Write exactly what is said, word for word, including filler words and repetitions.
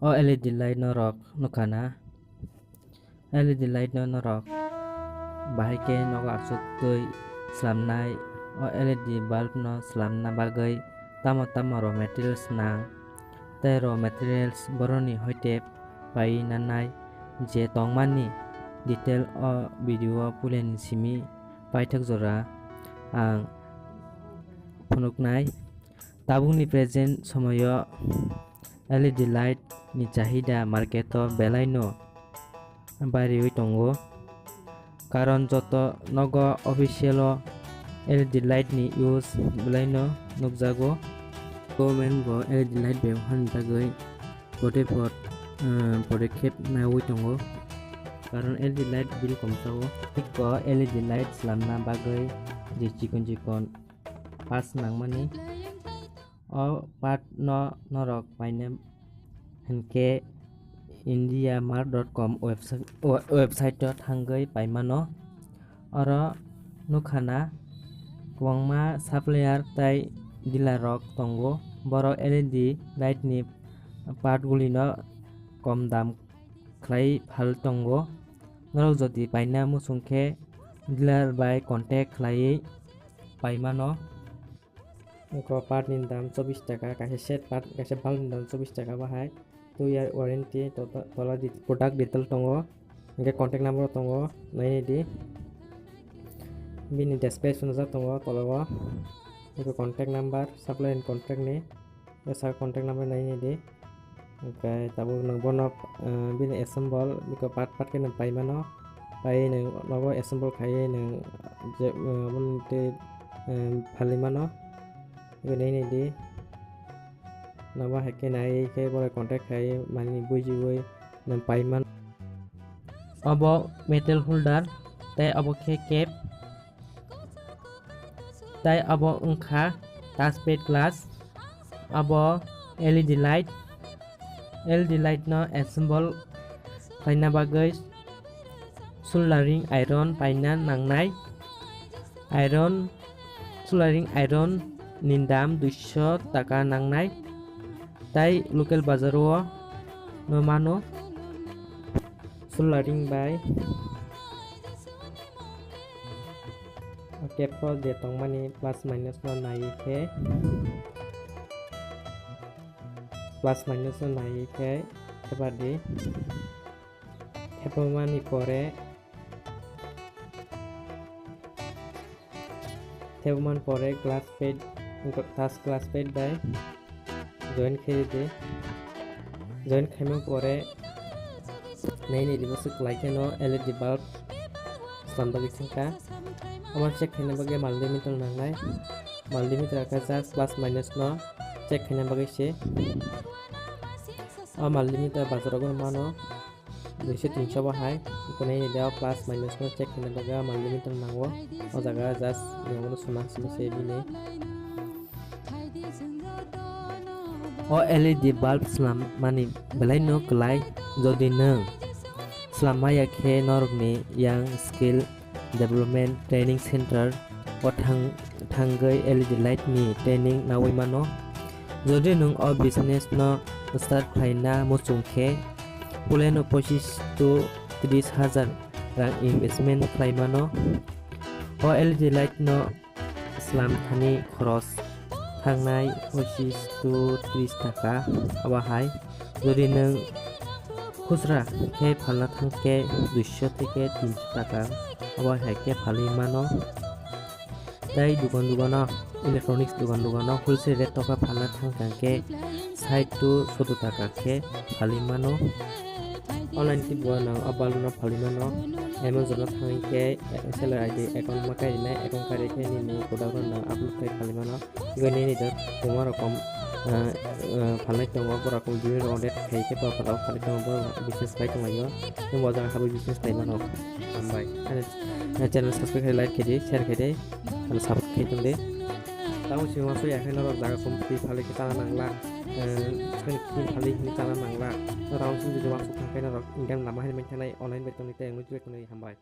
O L E D light norok nukha na? L E D light no norok bahai khe nogo aswk twi slamnai. O L E D bulb no slamna bagwi tamo tamo raw materials nang, tei raw materials boroni hoite pai nanai je tongmani detail o video o puilani simi paithak jora ang phunuknai. Tabukni present somoyo L E D light ni chahida market o belai no bariwi tongo, karon joto nogo official o L E D light ni use belai no nukjago. Government bo L E D light bebohar ni bagwi bote pod, eh, podekep naiwi tongo, karon L E D light bill komsago. Iko L E D light slamna bagwi je chikon chikon parts nangmani. O part no norok paina hinkhe India Mart dot com website, we-, website o thangwi paimano. Oro nukha na kwbangma supplier tei dealer rok tongo, borok L E D light ni part guli no kom dam khlai phal tongo. Norok jodi paina muchung khe dealer bai contact khlaiwi paimano. Eko part ni dam chobbish taka, kaisa set part, kaisa bulb ni dam chobbish taka bahai. Two year warranty, to-, to-, tola di product detail tongo, hingke contact number tongo, naini di. Bini description jak tongo tola o. Eko contact number, supply and contract ni, bwsa contact number naini di. Hingke tabuk nwng bono, eh, bini assemble, biko part part khe nwng paimano. Pai nwng nogo assemble khaiwi nwng je, eh, bono tei, eh, phalwi mano. Hingke nini di. Nobo hai khe nai khe bono contact khai mani bujiwi nwng paimano. Obo metal holder tei obo khe cap. Tei abo wngkha touchpad glass, abo L E D light, L E D light no assemble khlaina bagwi soldering iron paina nangnai. Iron, soldering iron ni dam duiso taka nangnai, tei local bazar o no mano. Soldering bai o cap o je tongmani plus minus no naiwi khe, plus minus no naiwi khe thepadi. Thepamani pore, thepamani pore glass pad, touch glass pad bai join khe di. Join khaima pore naini ribo se kwlai khe no L E D bulb slam bagwi thangkha. Omo check khaina bagwi multimeter nangnai. Multimeter khe just plus minus no check khaina bagwi se. O multimeter bazar o mano. Duiso tinso bo hai, kunui ni deo plus minus no check khaina bagwi multimeter nango. O jaga just nokno suma simi se bini. O L E D bulb slam mani belai no kwlai, jodi nwng slam maya khe norokni yang skill Development Training Center o thang-, thangwi L E D light ni training nawi mano. Jodi nwng o business no start khlaina muchung khe, puleno pochis to tris hajar rang investment khlai mano. O L E D light no slam thani khoros thangnai pochis to tris taka. Abo hai jodi nwng khusra khe phalna thang khe duiso theke tinso taka, abo hai khe phalwi mano. Tei dukan dugano, electronics dukan dugano wholesale rate o khe phalna thang thang khe sait to soto taka khe phalwi mano. Online tei bo nwng o bulb no phalwi mano. Amazon o thangwi khe seller I D account ma kai rinai, account kai ri khe nini product no nwng upload khai phalwi mano. Tei nini do kwbangma rokom, ah, ah, phalnai tongo, borok bibhinno rokom rate khai khe borok phalnai tongo, borok business khai tonglaio. Nwng bo jaga habwi business khai mano. Hambai. Ani, ah, channel subscribe khai, like khai di, share khai di, ano support khai tong di. Tamo si uansuk ya khe norok jaga sum twi phalwi khe chana nangla, eh, chikon twi phalwi hwnwi chana nangla. Norok uansuk jodi uansuk thang khe norok income lama hai man thanai, online bai tongwi tei ang nukjagwi tongnai, hambai.